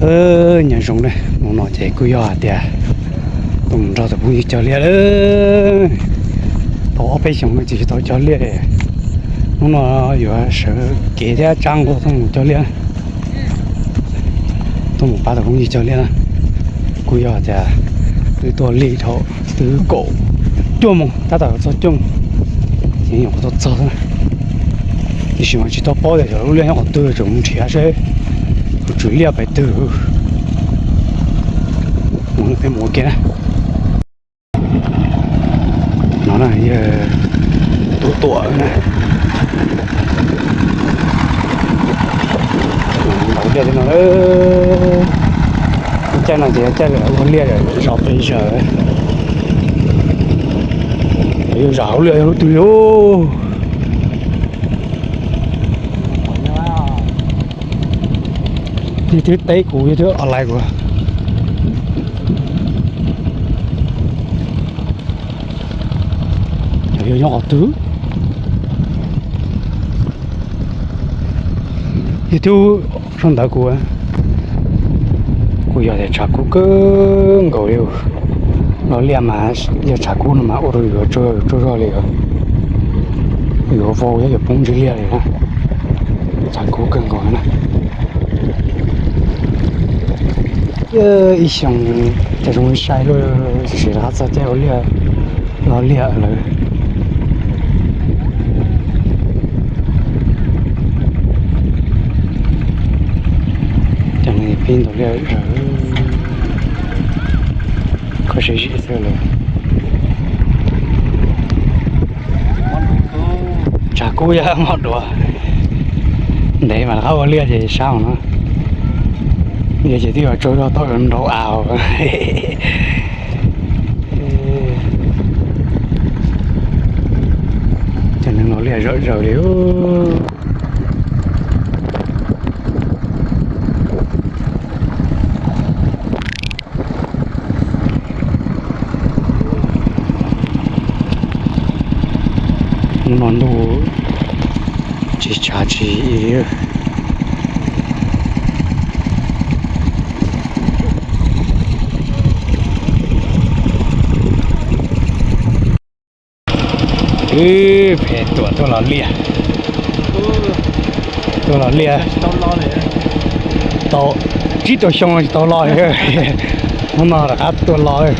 Nyob zoo na, hnub no ces kuj yog hais tias tuaj mus nrog tus phooj ywg cog liaj lawm. Tau ob peb xyoos no ces tsis tau cog liaj. Hnub no yuav sawv kev thiab tsab nqua tuaj mus cog liaj, tuaj mus pab tus phooj ywg cog liaj na. Kuj yog hais tias twb tuaj li dhau twb kaum cuaj moos tab tom txog cuaj moos ces nyuam qhuav tuaj txog xwb na. Tiam sis mas tsis tau paub tias xyov lub liaj nyob qhov twg, tseem mus nrhiav seb kuv tswm liaj pem twg. Mus peb mus ua ke na. No na, yog tus tuam na, ntaus liaj li no. Lub caij no ces yog caij lawv ua liaj zov pes zawm, yuav zov hauv liaj yog lub twg li. Yog twb teb kuv, yog twb online kuv. Yog nyob qhov twg? Yog twb sau ntawv kuv, kuj yog tias tshav kub kawg nkaus li. Los liaj mas yog tshav kub no mas ua rau yus tsaug zog li os. Yuav vau thiab yuav poob ntsej liaj li na. Tshav kub kawg nkaus na. Ib xyoos ces zoo sai luaj, tab sis rov qab txog caij ua liaj, los liaj lawm. Cov neeg pib ntaus liaj zawm, kho siab zim xwb lawm. Tshav kub yog mos duav, ntev mas rov qab ua liaj ces sab no. Yog ces twb yuav tsaug zog tau yuav nrau av. Cov neeg los liaj zawm zaws li. Hnub no ntuj tsis tshav tsis li. Peb tuam tuaj los liaj, tuaj los liaj tau tsib rau xyoo tsis tau los li. Hnub no rov qab tuaj los,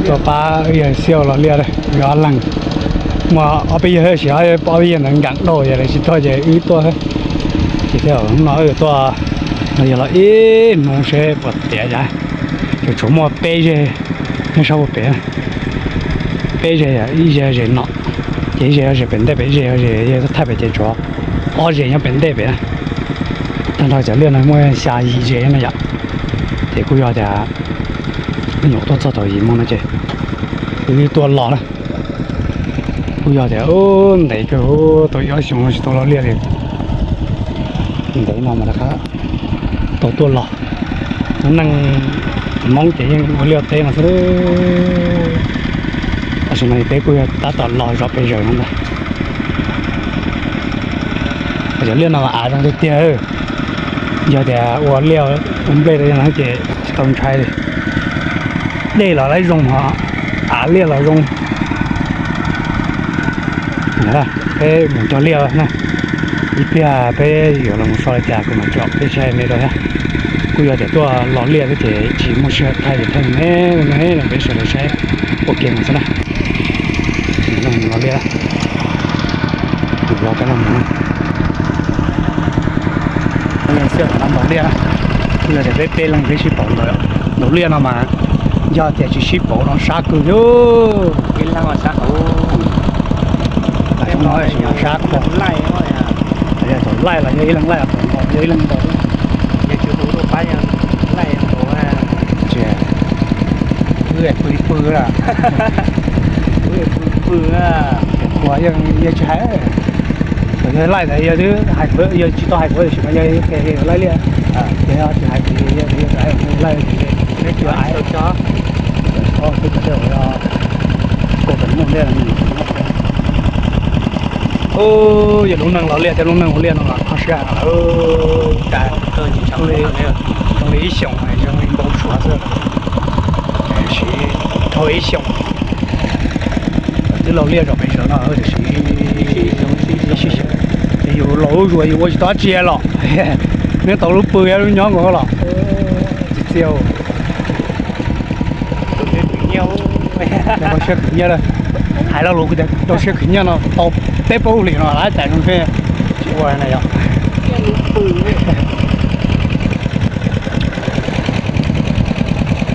tuaj pab yawg Xiauj los liaj, yog ob leeg. Muaj ob peb yawg, tab sis ob peb yawg ntawd nkees dhau, yog lawv tsis tuaj ces wb tuaj. Ces thiaj hnub no wb tuaj, no yog los ib hnub seb puas tiav cas. Ces tsuas muaj peb zeg nyob sab puag pem, peb zeg, ib zeg ze no, ces ib zeg ze pem ntej pem, ib zeg ze, yog thaij pem ces tsuas ob zeg nyob pem ntej pem na. Tag nrho cov liaj no muaj xya yim zeg no yom. Ces kuj yog tias nyuam tuaj txog thaum yim moos no ces wb tuaj los na. Kuj yog tias ntev kawg, tau ib ob xyoos no tsis tau los liaj li. Ntev no mas rov qab tau tuaj los. Lub neej Hmoob ces yeej ua liaj teb no xwb. Tam sim no peb kuj yog tab tom los zov pes zaws no ntag. Cov liaj no mas av zoo tiag tiag. Yog tias ua liaj ua nplej rau no ces tsis tau ntshai li. Dej los laib zoo, ho av liaj los zoo. Peb mus cog liaj na, ib pliag peb yuav los so li cas kuv mam tsom peb saib me rau thiab. Kuj yog tias tuaj los liaj xwb ces tsis muaj sij hawm thaij ces thaij me me rau peb sawv daws saib ua ke mus xwb na. Los liaj, los peb los mus na. Xwb ntaus liaj, kuj yog tias peb peb leeg peb sib pauv ntaus, ntaus liaj no mas yog tias tsis sib pauv no sab kawg li. Ib leeg sab, sab khuag. Yog thaum laij los yog ib leeg laij, thaum ntaus yog ib leeg ntaus. Tsis, wb pw pw la, wb pw pw, khuas yeej tsis hais. Thaum yog laij ntawd yog twb hais, yog tsis tau hais kuv tiam sis mas yog laij liaj, yog tsis hais kuv, yog hais laij, peb tsuas hais, twb cov kaum tawm mus ntej. Ub, yog lub neej laus liaj thiab lub neej ua liaj no mas qhov siab heev. Cas zoo li ib xyoos zoo li npau suav xwb, siv dhau ib xyoos. Twb laus liaj zom pes zaws no tiam sis yus laus zuag yus ua tsis tau dab tsi los, neb tau lub pw lub nyob nkaus los tsis txiaj. Rau siab khwv nyiaj, hais lo lus tias rau siab khwv nyiaj no tau peb plaub hlis no lawm cas zoo li tsis ua na yog.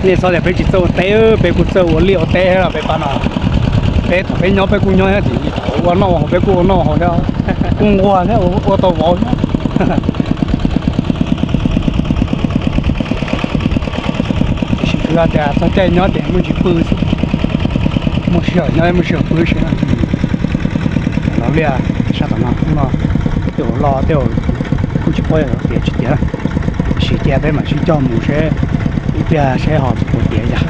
Nej xav tias peb tsis txawj ua teb, peb kuj txawj ua liaj ua teb los peb pab no. Peb thaum peb nyob peb kuj nyob thiab, thaum ua noj ua haus peb kuj ua noj ua haus thiab, kuj nquag thiab ua tau vauv thiab. Tiam sis twb tias txog caij nyob ces muaj ntsis pw xwb, muaj sij hawm nyob muaj sij hawm pw xwb. Laus liaj sab tom no, hnub no tej zaum loj tej zaum kuj tsis paub tias tiav tsis tiav na, tiam sis cia peb mam sib cog mus seb ib pliag seb ho puas tiav yom.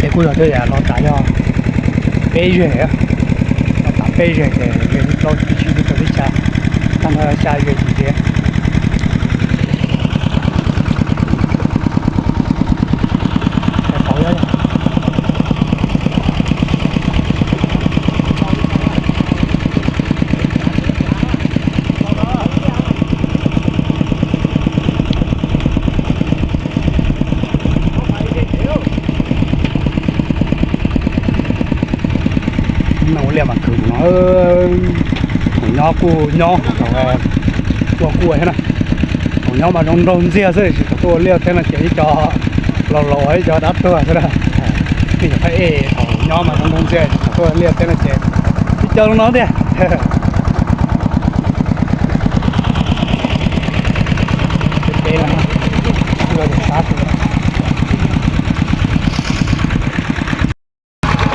Peb kuj yog thiaj yam los tas yog peb zeg, los tas peb zeg ces zeg li plaub tsib tsib rau peb xya, tag nrho xya zeg tsis tiav. Ua liaj mas khwv no, mus nyob kuj nyob, ua kuj thiab na. Mus nyob mas zoo nraug ntxiag xwb, tsis txhob tuaj ua liaj teb no ces ib co laus laus ib co dab tuag xwb na. Nej cov phab ej thaum nyob mas zoo nraug ntxiag, tsis txhob tuaj ua liaj teb no ces ib co zoo no tiag.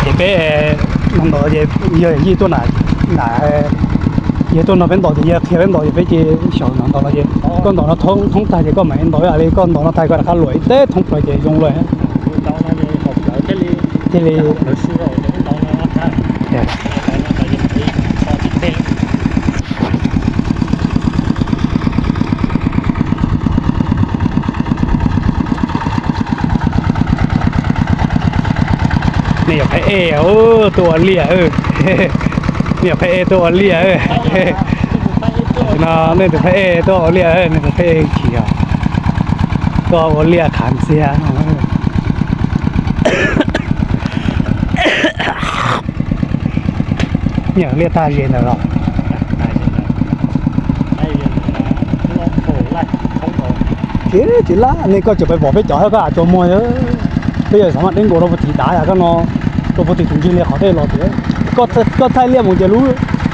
Ces peb no ntaus ces yawg yij tuaj na, yawg tuaj nrog peb ntaus ces yawg qhia peb ntaus ces peb ces xyaum no ntaus no ces koj ntaus no thoob tag ces koj mam ntaus ib yam li koj ntaus no tag koj rov qab luam ib teb thoob plaws ces zoo lawm. Thiaj li Nej cov phab ej tuaj ua liaj, nej cov phab ej tuaj ua liaj. No nej tus phab ej tuaj ua liaj, nej tus phab ej chim os, tuaj ua liaj qhav ntxiag. Nyiam liaj tag ze ntawd los? Tsis, tsis laj, nej koj tseem pais vom peb cov thiab koj as tsuas muag. Peb yog xav mas deb nkaus rau puag tim dav yam koj no, rau puag tim tus ntsig li qhov tej los tias koj thaij liaj mus ces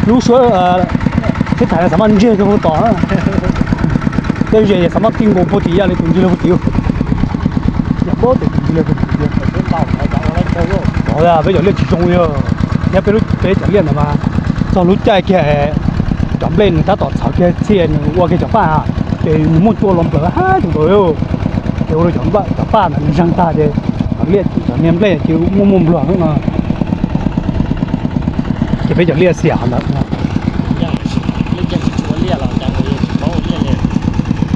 lub suab thib thaiv xav mas ntseg rau puag tom. Tej ze xav mas ti nkaus puag tim yam li tus ntsig li puag tim. Yam npaum tus ntsig li puag tim. Peb cov liaj tsis zoo li, thiab peb lub, peb cov liaj ntawd mas txog lub caij kiag cov nplej nws tab tom txhawv kiag txhij nws ua kiag cov paj, ces nws muaj cua los nplawm hab tus ntawd. Ces ua rau cov paj ntawd nws zeeg tag ces cov liaj cov niag nplej ces muaj muaj npluag no. Ces peb cov liaj xiam qhov ntawd.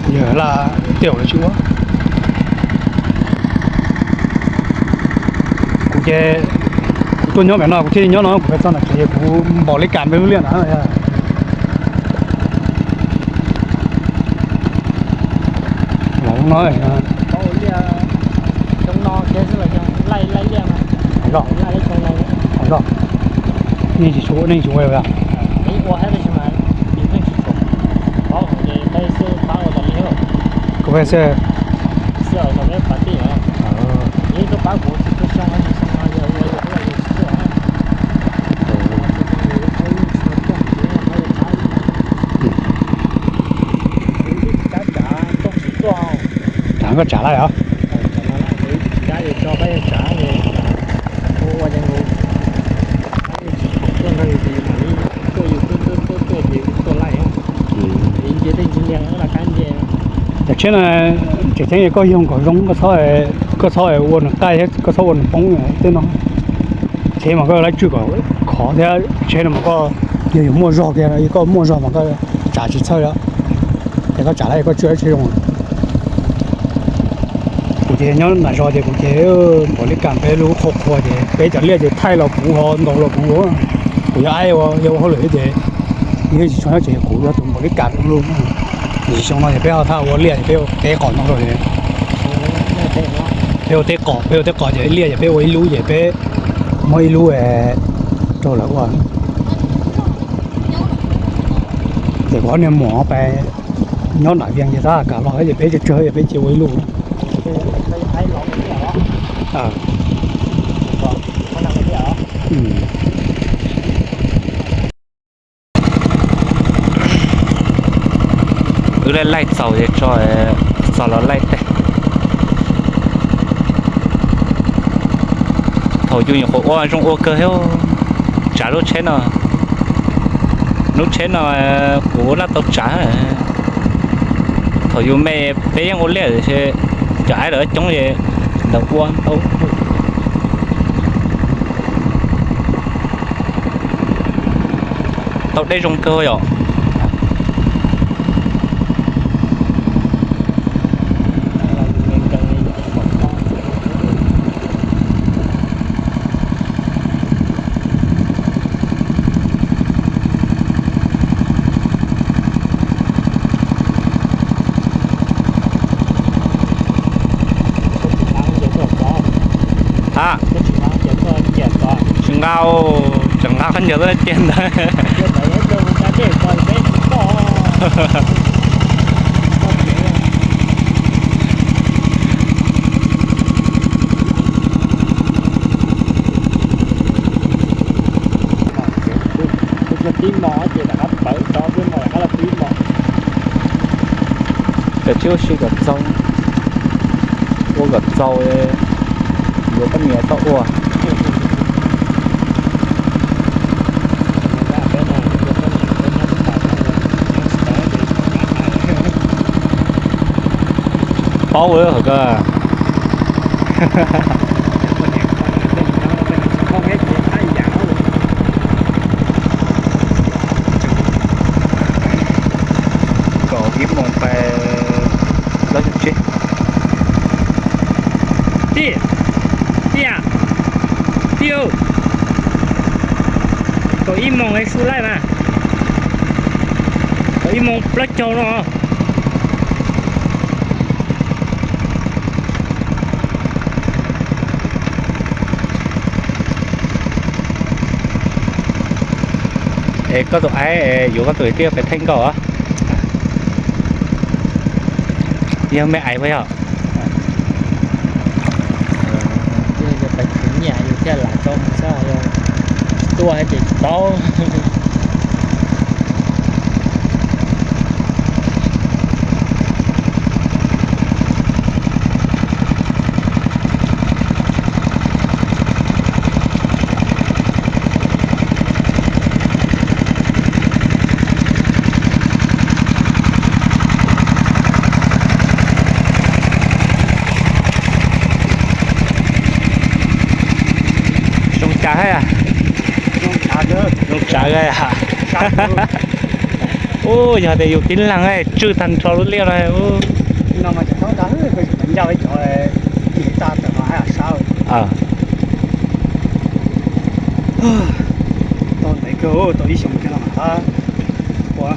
Yog laj tej zaum lawv tsis ua. Kuv ces kuv tuaj nyob pem no kuv thiaj li nyob no, kuv pem txog nram tsev kuv npaum li kam peb lub liaj ntawd. Los no, nej tsis ua, nej tsis ua li. Kuv pem xwb. Tsav koj tsav lawm os. Cov tsheb no, tseem ceeb koj yog kom zoo, koj txhob ua nws qaij thiab koj txhob ua nws poob tej no. Tsheb mas koj lab tswj kom khov thiab tsheb no mas koj Yog muaj zog kiag, koj muaj zog mas koj tsav tsis txhawj os. Ces koj tsav lawm koj tsw tsis zoo. Kuv ces nyob nram zos ces kuv ces npaum li kas peb lub qhua qhua ces peb cov liaj ces thaij los kuv ho ntaus los kuv. Kuv yog aib ua yog ua hauj lwm ces yeej tsis tshua nyob tsev, kuv yog tus npaum li kas lub. Tsis zoo no ces peb ho thaj ua liaj ces peb ua teb qos no rau. Peb ua teb qos, peb ua teb qos ces liaj ces peb ua ib lub ces peb muab ib lub rau lawv ua. Ces kuv ob niag muam pais nyob nram Vias ces tab kam los ces peb tsawg tsawg ces peb cia ua ib lub. Wb laij laij txaus ces tso, txog los laij tej. Thaum yus nyuam qhuav ua zoo ua kawg thiab, tsav lub tsheb no, lub tsheb no kuv laj tau tsav. Thaum yus me peb yeej ua liaj, cov aib lawv coob es lawv ua ntau. Tau dej zoo kawg yom. Ha, tsis nqa, tseem nqa qhov ncauj tuaj cia ntawd. Cov tib ua si kom txaus, ua kom txaus, yuav poj niam tau ua. Paub hauv ko. Kaum ib moos pais plaub caug tsib. Tij, tij, tij, kaum ib moos es su laij mas, kaum ib moos plaub caug no. Es koj tus aib yuav koj tus kwv tij pais theej nkauj os? Yog me aib puas yog? Yog pais khwv nyiaj yus thiaj lam tau mus xwb, yog tsis tuaj ces tsis tau. Zoo tsav, zoo tsav. Ub, yog tias yus tib leeg tswj tag nrho lub liaj no. Tau ntev kawg, tau ib xyoos kiag no mas ua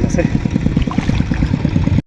xwb.